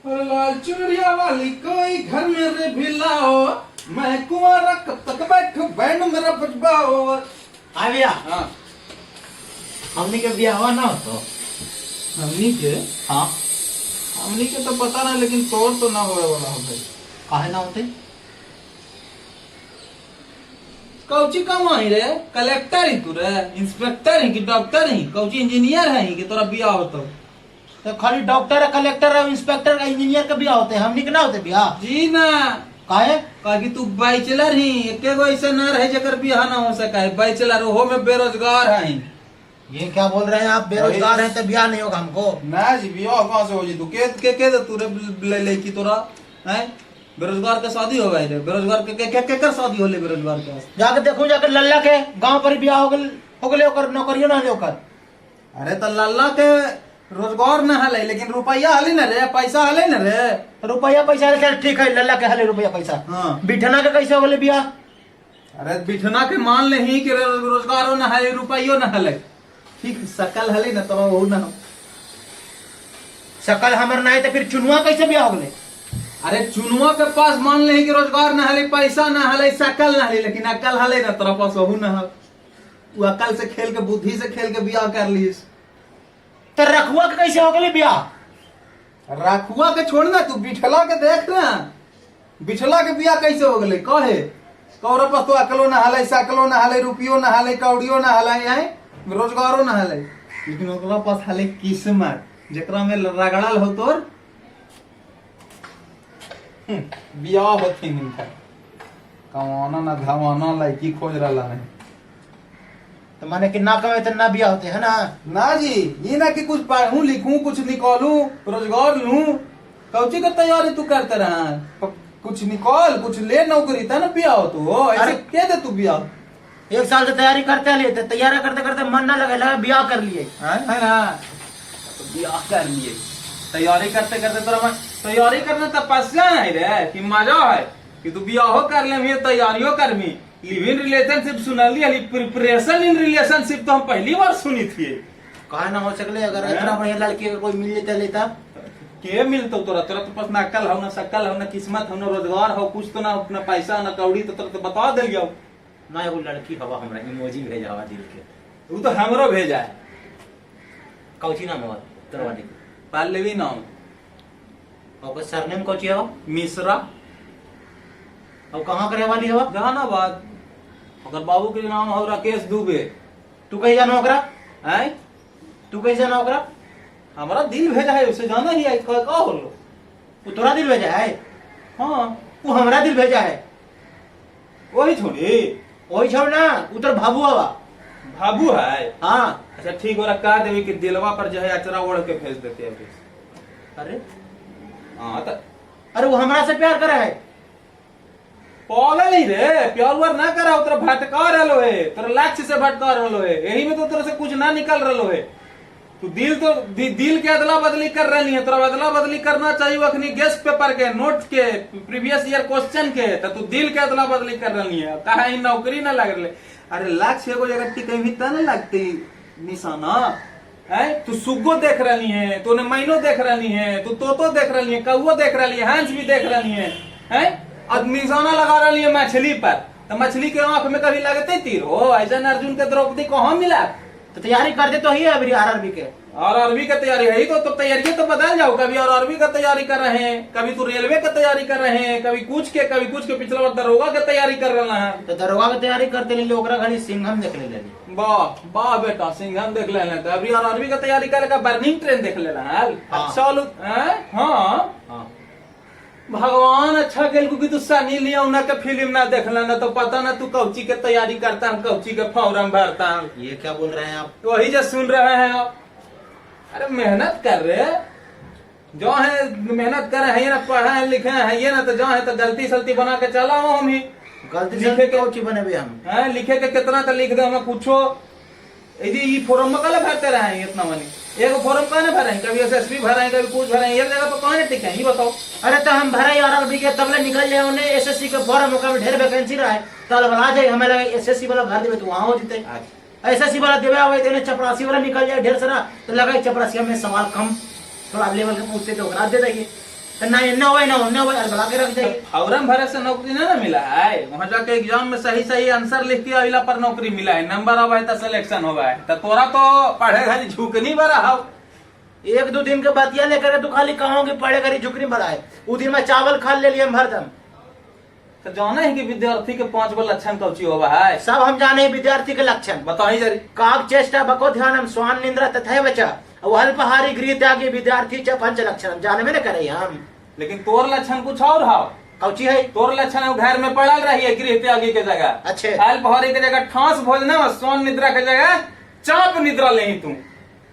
लाल चूड़िया वाली कोई घर मेरे भी लाओ, मैं कुंवारा कब तक बैठू, बैंड मेरा बजवाओ। आ भैया। हाँ। हमनी के बियाहवा ना होतो? हमनी के? हाँ। हमनी के तो पता ना, लेकिन तोर तो ना होए वाला हो भाई। काहे ना होते? कौची कमाई रे? कलेक्टर ही तू रे, इंस्पेक्टर ही कि डॉक्टर ही, कौची इंजीनियर है ही कि तोरा बियाह होतो? तो खाली डॉक्टर है, कलेक्टर है, इंस्पेक्टर है, इंजीनियर के बियाह होते, हमनी के ना होते बियाह? जी ना। काहे? काहे तू बैचलर ही, एके गो ऐसा ना रहे जेकर बियाह ना हो सका है, बैचलर हो में बेरोजगार है। ये क्या बोल रहे हैं आप? बेरोजगार हैं तो बियाह नहीं होगा हमको? ना जी, बियाह कहाँ से हो जी? तू के के के दे तू रे ले ले की तोरा हैं बेरोजगार के शादी हो गई रे? बेरोजगार के के के, के कर शादी होले बेरोजगार के? जाके देखो, जाके लल्ला के गांव पर बियाह हो गेल, हो गेले, ओकर नौकरियो ना हले ओकर। अरे तो लल्ला के रोजगार ना हले, लेकिन रुपया हले ना रे, पैसा हले ना रे। रुपया पैसा हले, चल ठीक है, लल्ला के हले रुपया पैसा। हाँ। बिठना के कैसे हो गेले बियाह? अरे बिठना के मान ले ही कि रोजगारो ना हले, रुपयो ना हले, ठीक सकल हले ना तोरा ओहू ना। सकल हमर ना है तो फिर चुनुआ कैसे बियाह हो गेले? अरे चुनुआ के पास मान ले कि रोजगार ना हले, पैसा ना हले, सकल ना हले, लेकिन अकल हले ना, तोरा पास ओहू ना हल। उ अकल से खेल के, बुद्धि से खेल के बियाह कर लीस। तो रखुआ के कैसे हो गेले बियाह? रखुआ के छोड़ ना, तू बिठला के देख ना, बिठला के बियाह कैसे हो गेले? कहे कौरा पास तो अकलो ना हले, सकलो ना हले, रुपयो ना हले, कौड़ियो ना हले, हैं रोजगारो ना हले, लेकिन ओकरा पास हले किस्मत, जेकरा में रगड़ल हो तोर बियाह होथिन इनका। कमाना ना धमाना लड़की खोज रहा है। तो माने कि ना कमाए तो ना बियाह होते है ना? ना जी, ये ना कि कुछ पढ़ूं लिखूं, कुछ निकालूं, रोजगार लूं, कौची के तैयारी तू करते रहा? कुछ निकाल, कुछ ले नौकरी त ना बियाह हो तू हो। ऐसे अरे के दे तू बियाह? एक साल से तैयारी करते लिए, तो तैयारी करते करते मन ना लगे, लगा बियाह कर लिए। है ना, तो बियाह कर लिए तैयारी करते करते। तोरा मन तैयारी करना तपस्या है रे कि मजा है कि तू बियाहो कर ले, तैयारियों करमी? लिव इन रिलेशनशिप सुनली हली, प्रिपरेशन इन रिलेशनशिप तो हम पहली बार सुनी थी। कहा ना हो सकले? अगर इतना बढ़िया लड़की अगर कोई मिल जाता लेता। के मिलतो तोरा? तोरा तो पास ना अकल हो, ना शकल हो, ना किस्मत हो, ना रोजगार हो, कुछ तो ना, अपना पैसा ना कौड़ी, तो तोरा तो बता दिल गयो। ना एगो लड़की हवा हमरा इमोजी भेजा हवा दिल के। वो तो हमरो भेजा है। कौची नाम हवा तोरा वाली? पल्लवी नाम। और सरनेम कौची हवा? मिश्रा। और कहाँ करे वाली हवा? जहानाबाद। ओकर बाबू के नाम हो राकेश दुबे। तू कहीं जाना ओकरा? हैं? तू कहीं जाना ओकरा? हमारा दिल भेजा है, उसे जाना ही है। का का होलो? वो तोरा दिल भेजा है? हाँ। वो हमरा दिल भेजा है। वही छोड़ी? वही छोड़ ना, उ तोर भाबू हवा। भाबू है? हाँ। अच्छा ठीक हो रहा, कह देवी कि दिलवा पर जो है अचरा ओढ़ के भेज देते हैं अभी। अरे हाँ तो अरे वो हमरा से प्यार करे है। पागल ही रे, प्यार उआर ना करा, तोरा भटका रहलो है, तोरा लक्ष्य से भटका रहलो है, यही में तो तोरा से कुछ ना निकल रहलो है। तू दिल तो दिल के अदला बदली कर रही है, तोरा अदला बदली करना चाहिए अखनी गेस्ट पेपर के नोट के प्रीवियस ईयर क्वेश्चन के, तो तू दिल के अदला बदली कर रही है। कहा ही नौकरी ना लग रही? अरे लक्ष्य एगो जगह टिके भी त ना लगती निशाना है। तू सुग्गो देख रही है, तूने मैनो देख रही है, तू तोतो देख रही है, कौओ देख रही है, हंस भी देख रही है, हैं? और निशाना लगा रही है मछली पर, तो मछली के आंख में कभी लगते तीर हो? ऐसा अर्जुन के द्रौपदी कहाँ मिला? तो तैयारी कर दे तो ही है अभी आरआरबी के। और आरआरबी का तैयारी है ही तो तैयारी तो बदल जाओ। कभी और आरआरबी का तैयारी कर रहे हैं, कभी तो रेलवे का तैयारी कर रहे हैं, कभी कुछ के कभी कुछ के, पिछला बार दरोगा के तैयारी कर रहे हैं। तो दरोगा की तैयारी करते ले ओकरा खाली सिंघम देख ले। वाह वाह बेटा, सिंघम देख ले, तो अभी और आरआरबी का तैयारी करेगा, बर्निंग ट्रेन देख लेना है। हाँ। अच्छा लोग हैं? हाँ। हाँ। भगवान अच्छा गेल क्योंकि तू सनी लियोना के फिल्म ना देख लेना तो पता ना तू कौची के तैयारी करता है, कौची के फॉर्म भरता है। ये क्या बोल रहे हैं आप? वही जो सुन रहे हैं आप। अरे मेहनत कर रहे जो है, मेहनत कर रहे हैं ना, पढ़े हैं लिखे हैं ये ना, तो जो है तो गलती सलती बना के चला हूँ हम ही। गलती लिखे से के कौची बने हम हैं, लिखे के कितना तो लिख दे हमें पूछो। यदि ये फॉर्म में कल भरते रहे हैं इतना मनी, एक फॉर्म कहाँ भरे हैं? कभी एसएसबी भरे हैं, कभी कुछ भरे हैं, एक जगह पर कहाँ नहीं टिके हैं, ये बताओ। अरे तो हम भरे आरआरबी के तबले निकल जाए उन्हें एसएससी के फॉर्म ओकरा में ढेर वैकेंसी रहे तल वाला जाए, हमें लगे एसएससी वाला भर देबे तो वहां हो जते। एसएससी वाला देवे आवे देने चपरासी वाला निकल जाए ढेर सारा, तो लगे चपरासी में सवाल कम थोड़ा लेवल के पूछते तो ओकरा दे देंगे। तो ना एन्ने होवे ना ओन्ने होवे, अलबला के रख जाई। फॉर्म भरे से नौकरी ना ना मिला है, वहां जाके एग्जाम में सही सही आंसर लिख के अइला पर नौकरी मिला है, नंबर आवा है तो सिलेक्शन होवा है। तो तोरा तो पढ़े खाली झुकनी बरा हो। एक दो दिन के बतिया लेकर तू खाली कहोगे पढ़े करी झुकनी भरा है। उ दिन में चावल खा ले लिए भरदम। तो जाने है कि विद्यार्थी के 5 गो लक्षण कौची होवा है? सब हम जाने हैं विद्यार्थी के लक्षण। बताही जरी। काक चेष्टा बको ध्यानम स्वान निंद्रा तथा वचा अल्पहारी गृह त्यागी विद्यार्थी च पंच लक्षण हम जाने में न करे हम। लेकिन तोर लक्षण कुछ और हाव। कौची है? तोर लक्षण घर में पड़ल रही है गृह त्यागी के जगह। अच्छे। अल्पहारी के जगह ठास भोजन और स्वान निद्रा के जगह चाप निद्रा लेही तू।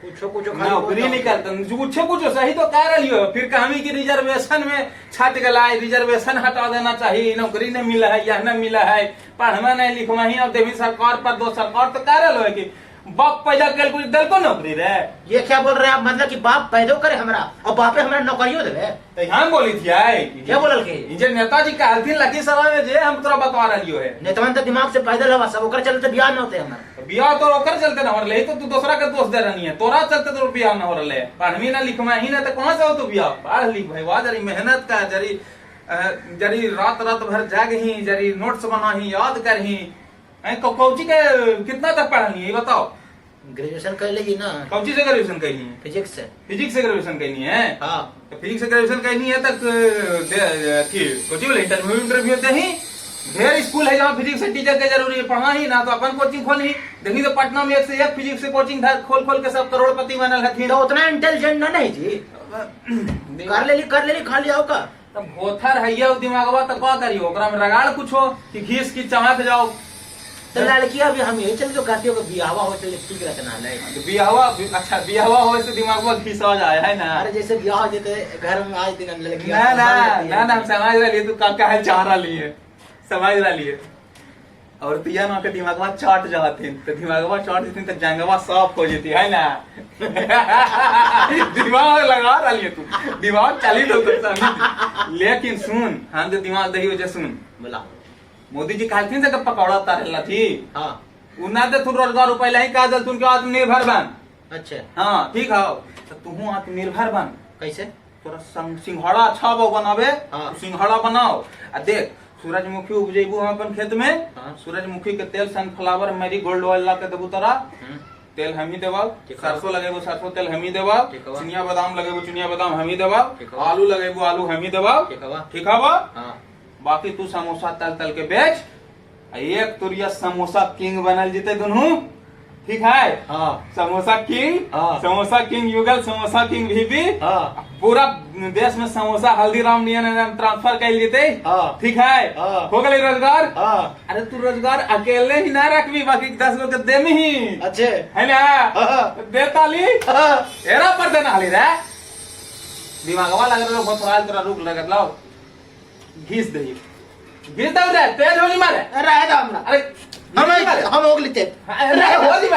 कुछो कुछो खाली नौकरी निकलता कुछो कुछो सही तो कह रही हो। फिर कहानी की रिजर्वेशन में छाट गला है, रिजर्वेशन हटा देना चाहिए, नौकरी नहीं मिला है, यह नहीं मिला है, पढ़ना नहीं लिखना ही, और देवी सरकार पर दो सरकार तो कह रहा है कि बाप पैदा कर कुछ दल को नौकरी रे। ये क्या बोल रहे हैं आप? मतलब कि बाप पैदो करे हमरा और बापे हमरा नौकरियों देवे? तो हम बोली थी आए क्या बोलल के जे नेताजी कहलथिन लखीसराय में जे हम तोरा बतवा रहियो है। नेतवन तो दिमाग से पैदल हवा सब ओकर चलते बियाह न होते हमरा। बियाह तो ओकर चलते न हो रहे, तो तू दूसरा के दोष दे रही है, तोरा चलते तो बियाह न हो रहे। पढ़वी ना लिखवा ही ना तो कहां से हो तू बियाह? पढ़ लिख भाई, वाह जरी मेहनत का, जरी जरी रात रात भर जाग ही, जरी नोट्स बनाही, याद करही। कौची के कितना तक पढ़नी है बताओ? ग्रेजुएशन कर लेगी ना। कौची से ग्रेजुएशन करनी है? फिजिक्स से। फिजिक्स से ग्रेजुएशन करनी है? हाँ। तो फिजिक्स से ग्रेजुएशन करनी है तक कोचिंग वाले इंटरव्यू इंटरव्यू दे ही। ढेर स्कूल है जहाँ फिजिक्स से टीचर के जरूरी है, पढ़ा ही ना तो अपन कोचिंग खोल ही। देखी तो पटना में एक से एक फिजिक्स से कोचिंग खोल खोल के सब करोड़पति बनल हथिन। तो उतना इंटेलिजेंट ना नहीं जी। कर लेली खाली आओ का तब भोथर है दिमागवा तो का करियो, ओकरा में रगाड़ कुछ हो कि घीस की चमक जाओ। तो लड़कियां भी हम यही चल जो कहती हो कि बियाहवा हो चले ठीक रहता ना ले। बियाहवा, अच्छा बियाहवा हो से दिमागवा घिसा जाए है ना। अरे जैसे बियाह हो जाते घर में आज दिन लड़कियां ना ना ना ना हम समझ रही तू का कहल चाह रही है, समझ रही है। और तिया ना के दिमागवा चाट जाथिन तो दिमागवा चाट जथिन तो जांगवा साफ हो जेती है ना। दिमाग लगा रही है तू, दिमाग चली दो तो समझ। लेकिन सुन हम जो दिमाग दही वजह सुन बोला मोदी जी कहलथिन से पकौड़ा तारेला थी। हाँ। उना दे तू रोजगार पहले ही कह दल तुनके आत्मनिर्भर बन। अच्छा। हाँ ठीक है, तो तू आत्मनिर्भर बन। कैसे? तोरा सिंघाड़ा अच्छा बो बनावे। हाँ। सिंघाड़ा बनाओ आ देख सूरजमुखी उपजेबू हम अपन खेत में। हाँ। सूरजमुखी के तेल सनफ्लावर मैरी गोल्ड ऑयल ला के देबू तोरा, तेल हम ही देबा। सरसों लगेबू सरसों तेल हम ही देबा। चिनिया बादाम लगेबू चिनिया बादाम हम ही देबा। आलू लगेबू आलू हम ही देबा। ठीक है। बाकी तू समोसा तल तल के बेच, एक तुरिया समोसा किंग बनल जीते दोनों। ठीक है। हाँ। समोसा किंग। हाँ। समोसा किंग युगल, समोसा किंग भी। हाँ। पूरा देश में समोसा हल्दीराम नियन ट्रांसफर कर लेते। हाँ। ठीक है। हाँ। हो गई रोजगार। हाँ। अरे तू रोजगार अकेले ही ना रखबी, बाकी 10 लोग के दे में ही। अच्छे है ना। हाँ। दे ताली। हाँ। एरा पर देना हाली रे दिमागवा लग रहा बहुत तोरा रुक लग लाओ घीस दे, घीस दे रे तेज होली मारे। अरे हमरा अरे हम हो लेते। अरे होली।